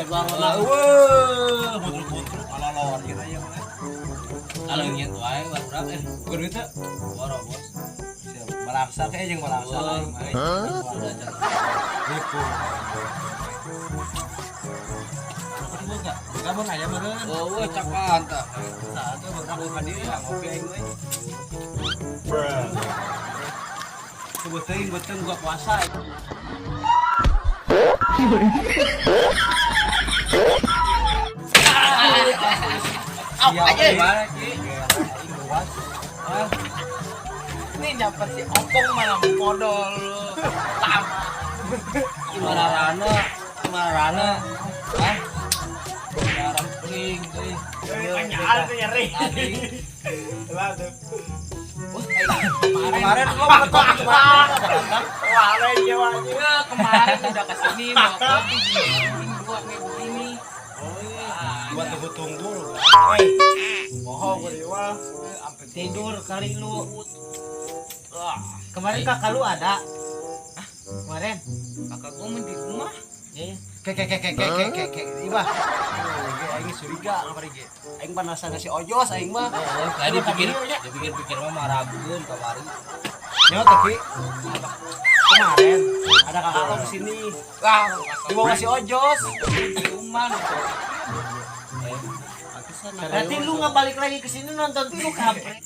Baheula. Weuh, muter-muter alolor kieu aya mah. Aleungit wae barudak eh. Bukan duit teh. Boro bos. Siap, balangsa kayak jeung balangsa aing mah. Nipu. Aku dibuka. Buka mun aya meureun. Oh, capan tah. Tah atuh barudak ka dieu ya ngopi aing we. Sebetulnya beteng buka puasa. Au, aja. Ini nyamper si Opong malah podol lu. Tam. Gimana rana? Gimana rana? Hah? Garam kering euy. Kenyal tuh nyeri. Tadi. Lah tuh. Kemarin lo mau kopi kemarin. Wah, jawa aja. Ya, kemarin udah kesini bawa kopi gua kayak begini. Oh iya. Buat tunggu-tunggu lo. Bohong gua dewa. Sampai Tidur kali lu. Wah, Kemarin kakak lu ada. Kemarin. kakak gua mah di rumah. Iya. Ke ke ke ke ke ke ke ke Ibah. Aing curiga kamari ge. Aing penasaran si Ojos aing mah. Tadi dipikir, dipikir-pikir mah maragun kamari. Nyawa tapi kemarin ada kakak lo kesini. Wah, Dibawa si Ojos. di rumah nonton. Pantesan Berarti lu nggak balik lagi ke sini nonton lu kampret.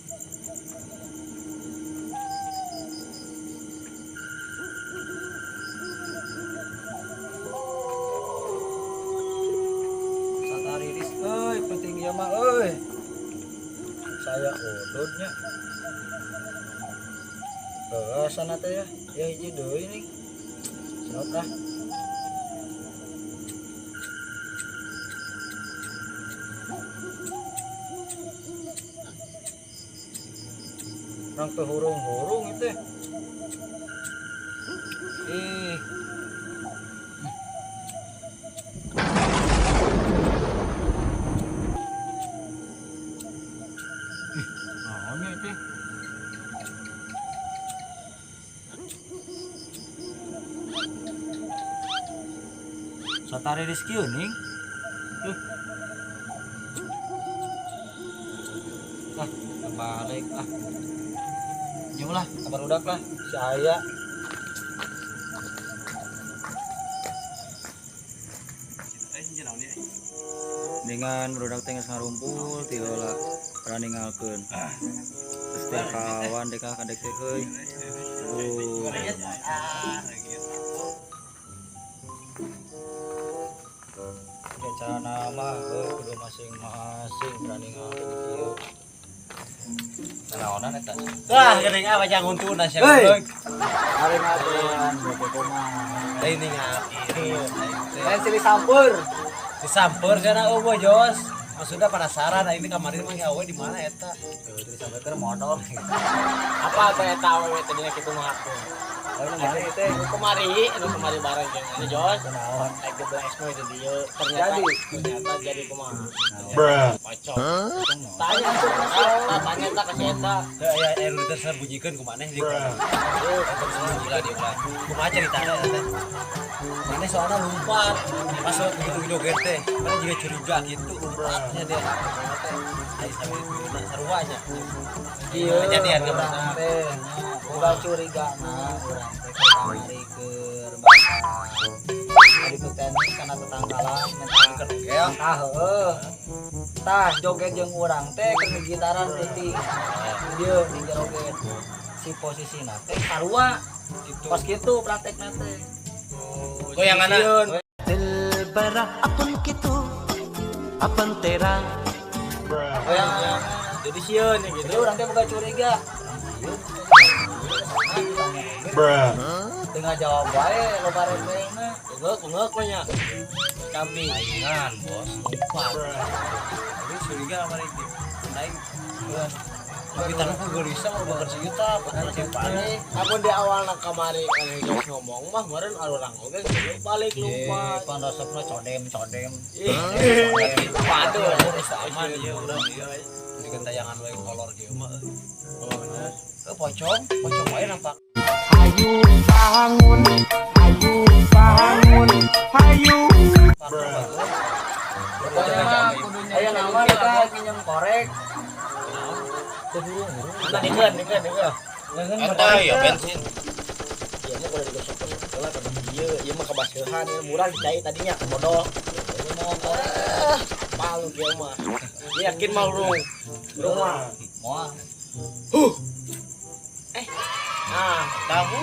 Satariris euy, penting ieu mah euy. Saya udutnya. Heeh, sana teh ya. Ya hiji deui nih. Senot ah. Nang teu hurung-hurung itu. Ih. Naonnya itu? Satariris kieu ning. Duh. Ah, balik ah. Jauh lah, kabar udak lah. Si aya. Dengan barudak teh geus ngarumpul ti heula pada ninggalkeun. Setia kawan dek ah kadek teh euy. Aduh. Ya cara mah euy kudu masing-masing berani ngalkeun kieu. Naonan eta. Wah, geuning ah wajah nguntuna sia. Hei. Ari ngaturan bobo kumaha. Lain ningal. Lain silih sampeur. Disamper sana eueuh Jos. Maksudnya penasaran aing teh kamari mah awe di mana eta? Tuh disamper modal. Apa teh eta awewe teh dina kitu mah aku. Oh, ini mana teh? Nu kemari, nu kemari bareng jeung ini Jos. Kunaon? Aing ke belas moe di dieu. Ternyata Jadi. ternyata jadi kumaha. Bruh. Pocong. Tanya tuh ke si eta, tanya tah ke si eta. Teu aya air tersembunyikan ku maneh di. Gila dia ulah. Kumaha ceritana eta teh? Maneh soalnya lompat pas begitu joget teh. Maneh juga curiga gitu lompatnya dia. Teh. Ai sampe itu saruanya. Ieu Kejadian ke urang mana? teh. Ulah curiga na urang teh ke kamari keur bakal. Ari teh kana tetanggalan minta Gel. tah heueuh. Tah joget jeung urang teh keur gitaran leutik. Dieu di joget. Si posisina teh sarua. Gitu. Pas kitu praktekna teh. Goyanganna. Goyang. Jadi sieun ya gitu. Jadi urang teh boga curiga. Bruh. Tengah jawab wae loba rembengna. Ungeuk we nya. Kambing. Saingan, bos. Lompat. Tapi curiga kamari di. Aing tapi tanah ku gelisah mau bakar sejuta, bakar panik. Amun di awalna kamari kan geus ngomong mah meureun urang oge geus balik Ye, lupa. pan resepna codem codem. Waduh, Aman ieu urang ieu. Bikin tayangan wae kolor kieu mah. Oh, bener. Pocong, pocong wae nampak. Ayo bangun, ayo bangun, ayo. Bagus. eta nginjem korek. Teu hurung-hurung. Dikeun, dikeun, dikeun. Eta ya bensin. Ieu mah kudu digosok-gosok heula ka dieu, ieu mah kabaseuhan ieu murah dicai tadinya modal. Ieu mau korek. Malu kieu mah. Dia yakin mah urung. Urung mah. Moal. Huh. Ah, tahu.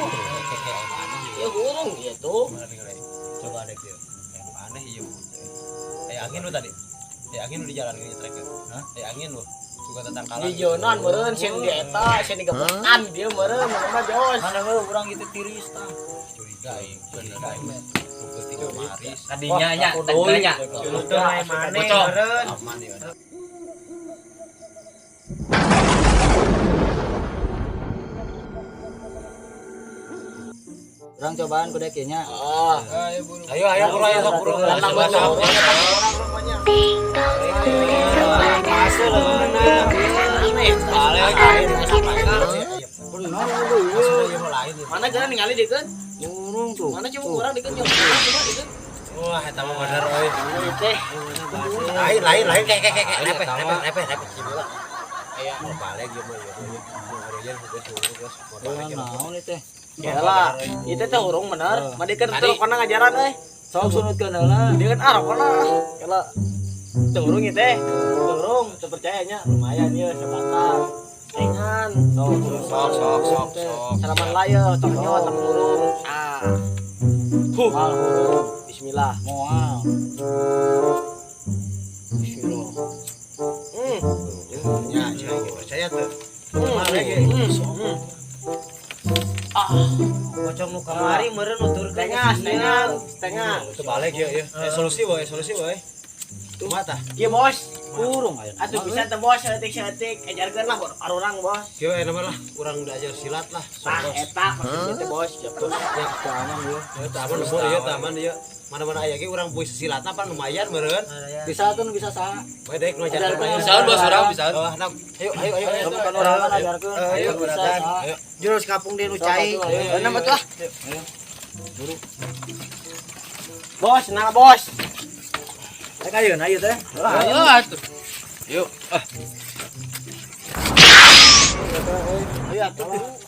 Ieu hurung ieu tuh. Coba dek ieu. Yang aneh ieu. Angin lu tadi. Angin lu di jalan gini trek. Hah? Angin lu. Suka tatangkalan. Di jonan meureun sieun di eta, sieun digebekan dia meureun mah jos. Mana heuh urang gitu tiris tah. Curiga aing, curiga aing. Leutik maris. Tadinya nya, teganya. Curiga Mane Bocor. meureun. Aman ya. Urang cobaan ku dek nya. Ah, Ayo ayo buru ayo sok buru. Datang bocor. Mana geura ningali dikeun? Hurung tuh. Mana coba urang dikeun coba dikeun. Wah, eta mah bener euy. Teh. Lain lain lain kayak kayak kayak repeh repeh repeh repeh cibila. Aya mau balik ieu mah ieu. Naon ieu teh? Yalah, itu teh urung bener. Madikeun teh rokona ngajaran euy. Sok sunutkeun heula. Dia kan ah rokona. Kala teu urung ieu teh. Teu urung, teu percaya nya lumayan ieu sebatang. Ringan. Sok Sok sok sok sok. Salaman lah ieu, tong nyot lamun urung. Ah. Huh. Moal hurung. Bismillah. Moal. Bismillah. Ya, cai percaya tuh. Ah, Pocong nu kamari meureun nuturkeun. setengah, setengah, setengah. Terbalik ya, ya. Solusi boy, solusi boy. Kumaha tah? Ieu bos. Hurung aya. Atuh bisa teh bos saeutik-saeutik ajarkeun lah urang bos. Kieu aya nama lah, urang diajar silat lah. Tah eta maksudnya teh bos. Ya, Taman ieu. ya taman lembur ya, taman ieu. Mana-mana aya ge urang puisi silatna pan lumayan meureun. Bisa tuh bisa saha. Bae dek nu ajarkeun mah. Bisa bos urang bisa. Oh, nah, ayo ayo ayo ayo. Bukan urang kan ajarkeun. Ayo, Bisa saha. Ayo. Jurus kapung deui nu cai. Ayo, Bener betul ah. Ayo. Bos, nah bos. Rek ayeuna ieu teh. Ayo atuh. Yuk. Ah,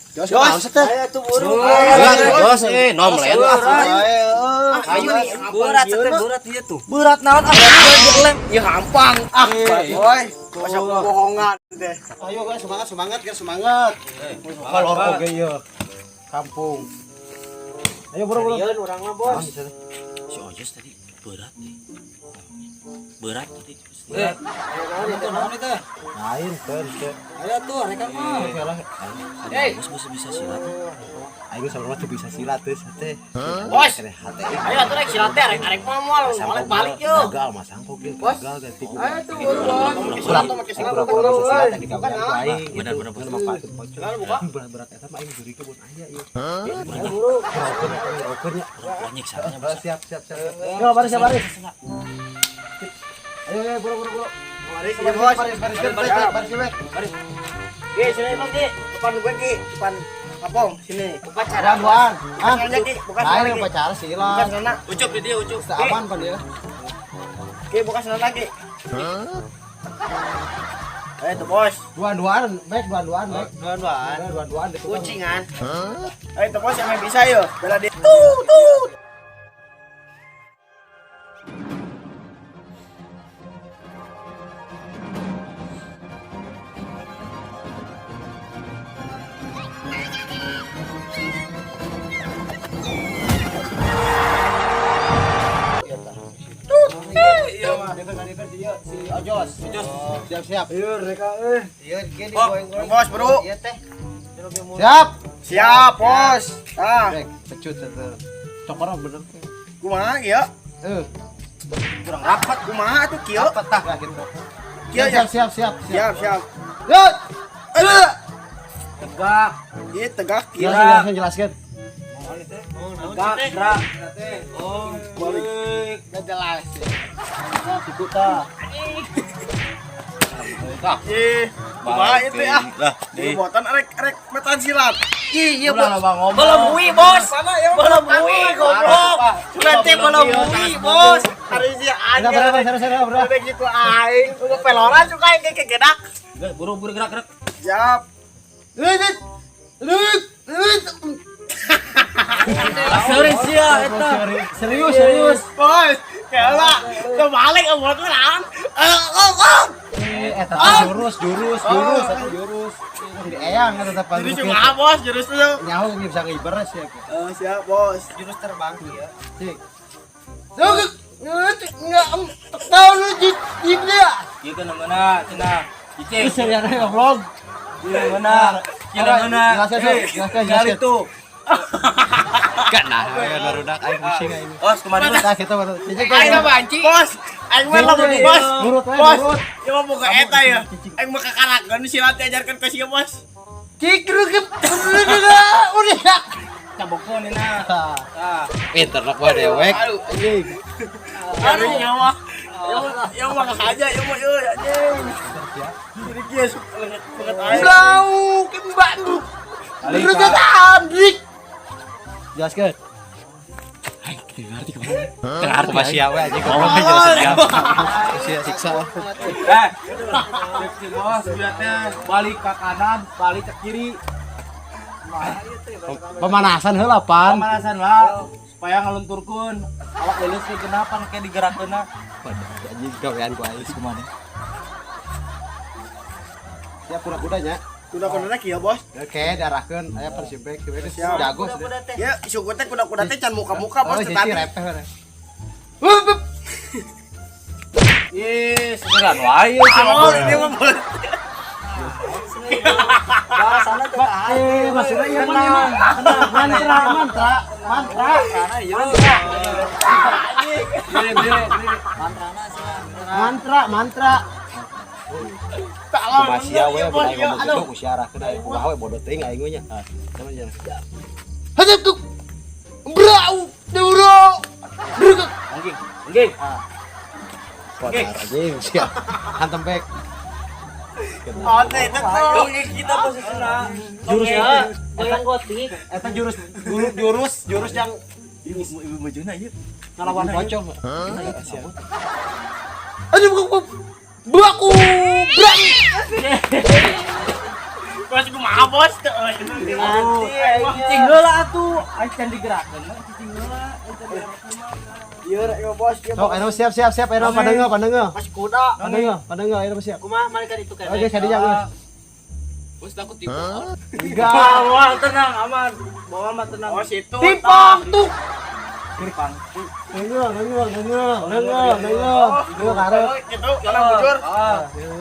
Jos, ayo tuh buru. bos eh nom lain ah. Ayo Berat teh berat ieu tuh. Berat naon ah berat lem. Ya hampang ah, boy. Masa bohongan teh. Ayo guys, semangat semangat guys, semangat. Kalau oge ieu kampung. Ayo buru buru. Sieun urang mah bos. Si Ojos tadi berat nih. Berat tadi. Naon ieu teh? Lain teh. Ayo tuh rek mah. Hey. Bos bisa bisa silat. Ayo sama tuh bisa silat teh teh. Bos. Ayo atuh rek silat teh rek arek mah moal balik balik yo. Gagal mas angkok ge gagal ganti. Ayo tuh buru bos. Make silat tuh make silat Pura-pura bisa silat yang digawe ku aing. Benar benar bos. Benar buka. Berat-berat eta mah aing jurikeun mun aya ieu. Buru. Pura-pura nya. Banyak salahnya bos. Siap siap siap. Yo baris ya baris. Ayo ayo buru buru buru. Baris ya bos. Baris baris baris baris baris. Ki sini Bang Ki. Depan gue Ki, depan Kapong sini. Upacara. Buan. Bukan sana Ki, bukan sana Lain Ki. upacara Bukan silat. sana. Ucup di dia ucup. Aman pan dia. Ki bukan sana lagi. Ayo tuh bos. Dua-duaan, baik dua-duaan, baik. Dua-duaan. Dua-duaan deh. Kucingan. Ayo tuh bos yang bisa yo. Bela diri. Tuh tuh. Si Ojos. Siap siap. Ayo rek euy. Ieu ge Oh, bos bro. Ieu teh. Siap. Siap bos. Ah, Rek, pecut satu. Cokor bener. kumaha ieu? Eh, Kurang rapat kumaha tuh kieu? apa tah lah gitu. Kieu ya. Siap siap siap. Siap, siap. Yuk. Aduh. Tegak, Ieu tegak kieu. Jelaskan jelaskan jelaskan. tegak, gerak. Oh, Balik. Udah jelas. Siku tah. Ih, Kumaha itu ah? Lah, Di buatan arek arek metan silat. Iya, bos. Belum ui, bos. Belum ui, goblok. Nanti belum ui, bos. Hari si anjing. Berapa berapa berapa berapa. Udah gitu aing, udah peloran suka aing kayak gedak. Buru buru gerak gerak. Siap. Serius ya eta. Serius serius. Bos, kela, kebalik buat lan. Eta jurus jurus jurus eta jurus. Di eyang eta teh Jadi cuma bos jurus tuh. Nyaho bisa ngiberes ya. Oh, siap bos. Jurus terbang ya. Cik. Enggak tahu lu dia. Ieu kan mana cenah. Cicing. Serius goblok. Ieu mana? Ieu mana? Jelaskan, Kali jelaskan. tuh. Kan nah, barudak aing pusing aing. Bos kemana bos? Tah kita baru. Cicing. Aing banci. Bos, aing mah lamun bos. Nurut wae, Bos, nurut. ieu mah boga eta ya. Aing mah kakarakeun silat diajarkeun ka sia bos. Cik rugep. Udah. Cabokon ini. Tah. Pinter nak gua dewek. Anjing. Aduh nyawa. Ya mah aja, ya mah euy anjing. Jadi kieu suka banget aing. Blau kembang. Rugetan dik. Jelaskan. Ngerti kemana? Ngerti Masih awe anjing goblok jelasin ya. Sia siksa. Eh. Si bos lihatnya balik ke kanan, balik ke kiri. Pemanasan heula pan. Pemanasan lah supaya ngelunturkeun awak leuleus ke genapan kayak digerakkeunna. Anjing gawean ku aing kumaha. Siap kuda-kudanya. Kuda-kudana kieu bos. Oke, diarahkeun aya Persibek, Persibek jago sudah. Ya, syukur teh kuda-kuda teh can muka-muka bos Oh, sisi tetapi. repeh. Ih, segeran wae Oh, ini mah boleh. Eh, maksudnya ieu mah mantra, mantra, mantra. Mantra, mantra. Kumaha we mun aing ngomong gitu ku siarahkeun aing kumaha we bodoh teuing aing we nya. Sama jalan. Hadap tuh. Brau, duro. Bruk. Anjing, anjing. Kotor anjing siap. Hantem back. Oh, teh itu tuh. Kita posisinya. Jurus Goyang gotik. eta jurus jurus jurus yang Ibu majuna ieu. ngelawan pocong. Aduh, baku, brang. Bos kumaha bos teh. Cicing heula atuh, aing can digerakkeun mah cicing heula. Ieu rek bos, ieu Sok, ayo siap siap siap, ayo pandengo pandengo. bos kuda. Pandengo, pandengo, ayo siap. Kumaha malaikat itu kan. Oke, kadinya geus. Bos takut tipu. Enggak. Bawa tenang aman. Bawa mah tenang. Bos itu. Timpang tuh. Timpang. Nengo, nengo, nengo, nengo, nengo. Nengo karep. Gitu, kana bujur. Ah,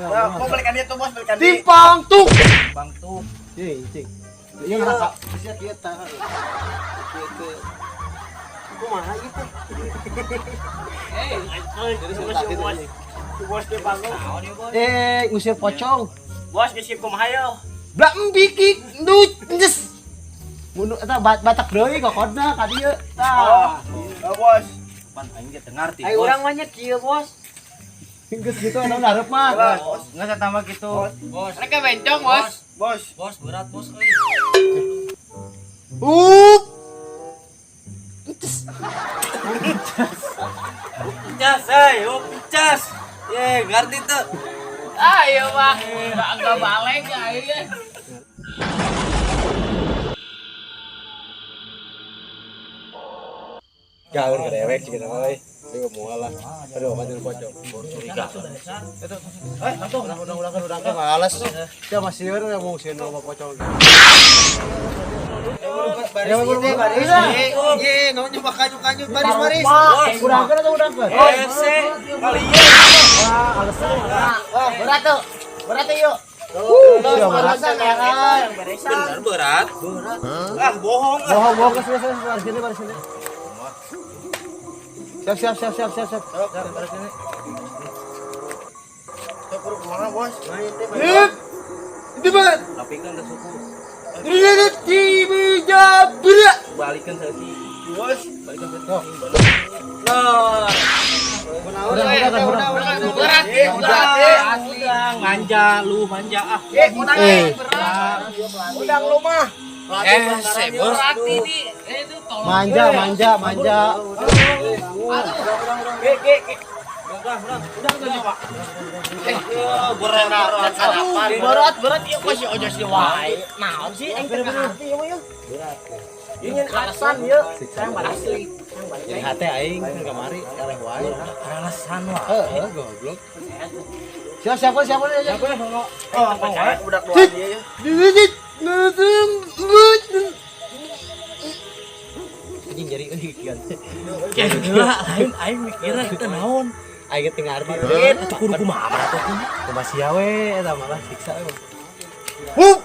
Ya, mau balikan dia tuh bos, balikan dia. Timpang tuh. timpang tuh. Cing, cing. Iya ngerasa. Sia kieu tah. Kieu. Kumaha ieu teh? Jadi Bos, bos dia bangun. Eh, ngusir pocong. Bos geus kumaha yo? Blak biki ndut njes. Mun eta batak deui kokodna ka dieu. Tah. Oh, bos. Pan aing ge teu ngarti. Ayo urang mah nya kieu, bos. Geus gitu eta hareup mah. Bos, Enggak saya tambah gitu. Bos. Mereka bencong, bos. bos. Bos berat bos euy. Up. Picas euy, oh picas. Ye, ngarti teu. Ayo, mah. Enggak balik aing. Gaur ke dewek sih kita mah euy. Deui moal lah. Aduh, mati pocong. Curiga. Eh, udah udah males. Ya masih yang mau sieun sama pocong. Baris ieu baris. Ye, naon nyoba kanyu-kanyu baris baris. Udahkeun atau udahkeun? FC kali ieu. Wah, alasan. Wah, berat tuh. Berat tuh yuk. Siap, berat. Bener berat. Ah, bohong. Bohong, bohong ke sini, sini, baris sini, baris sini. Siap, siap, siap, siap, siap, siap. Baris sini. Sok kudu kumaha bos? Hip. Itu banget. Tapi kan ke suku. Balik. Balikan saeutik. Bos, Balikan saeutik. Nah. Udah. Berat, berat. Asli manja lu manja ah. Eh, Udang lu mah. Bos. Berat ini. Itu tolong. Manja, manja, manja. Berat, berat ieu kok si Ojo si wae. Naon sih aing teh ngarti ieu mah yeuh. Ingin alasan ieu. Sayang asli. Jadi hate aing kamari eleh wae. Alasan wae. Heeh, goblok. Siapa siapa siapa siapa? Oh, percaya budak doa dia ya. Anjing jari euy kieu. Gila, aing aing mikirna eta naon. Aing teu ngarti. Itu kudu kumaha atuh. Kumaha sia we eta malah siksa we. Wup.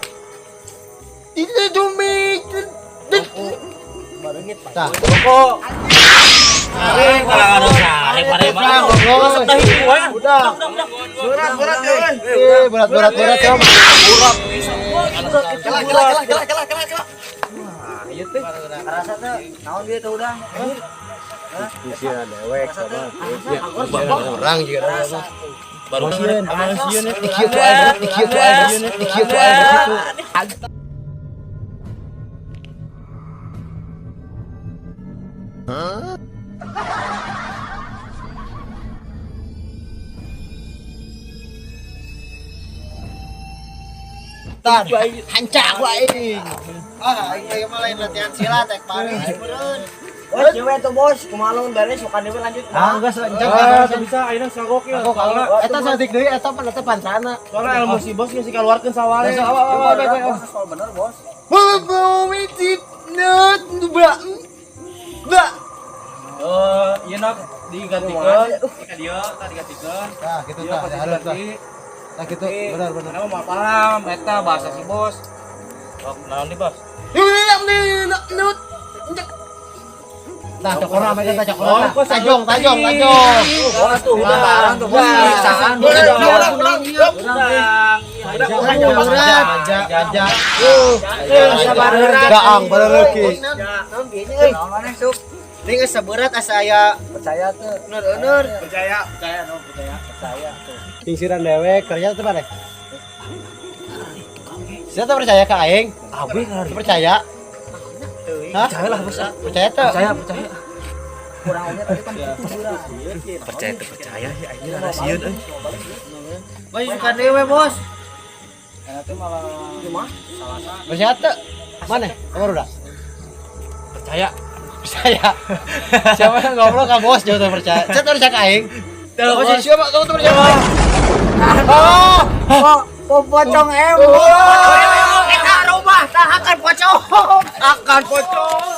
Itu cumi. Tah, Rokok. Aing kalau ada sare pare mah. Udah. Berat, berat, euy. Eh, berat berat berat ya. Kela, kela, kela, kela, kela, kela, kela. Rasa teh naon dia teh udang. Isia dewek sama. Orang juga rasa. Baru Sieun, sieun, ikieu ku aing, ikieu ku aing, ikieu ku aing gitu. Tar, hancak wae. Ah, aing teh mah lain latihan silat ek paling meureun. Bos, cewek tuh bos, kumaha lamun beres suka deui lanjut. Ah, geus encok Ah, bisa ayeuna sagok ya. Soalna eta saeutik deui eta pan eta pancana. soalna ilmu si bos geus dikaluarkeun sawale. Bos, bener bos. Eh, ieu nak digantikeun. Ka dieu tah digantikeun. Nah, gitu Ieu tah, pasti harus tah. diganti. Nah, gitu, benar benar. Kenapa mau paham eta bahasa si bos. Oh, naon nih, Bos? Nah, cokora mereka tah cokora. Tajong, tajong, tajong. Bos tuh udah. Udah. Udah. Udah, udah, udah, udah. Berat, aja, aja. Gaang bareuki. Naon bieu euy. Naon maneh sup? Ini geus seberat asa aya Percaya tuh. unur-unur. Percaya, percaya, no, percaya. Percaya tuh. Singsiran dewek kerja tuh mana? Siapa percaya ke aing? Awe Percaya? Hah? Percaya lah, Bos. Percaya tuh? Percaya, percaya. Kurang oge tadi kan gitu berat. Percaya teu percaya sih anjir ada sieun euy. Bos suka dewe bos. Percaya tuh? Mana? Kamu udah? Percaya. Percaya. Siapa yang ngobrol ke bos jauh tuh percaya. Saya tuh percaya ke aing. Bos siapa? Kamu tuh percaya ke aing? Oh, Oh, pocong emo. Eta rumah tah akan pocong. Akan pocong.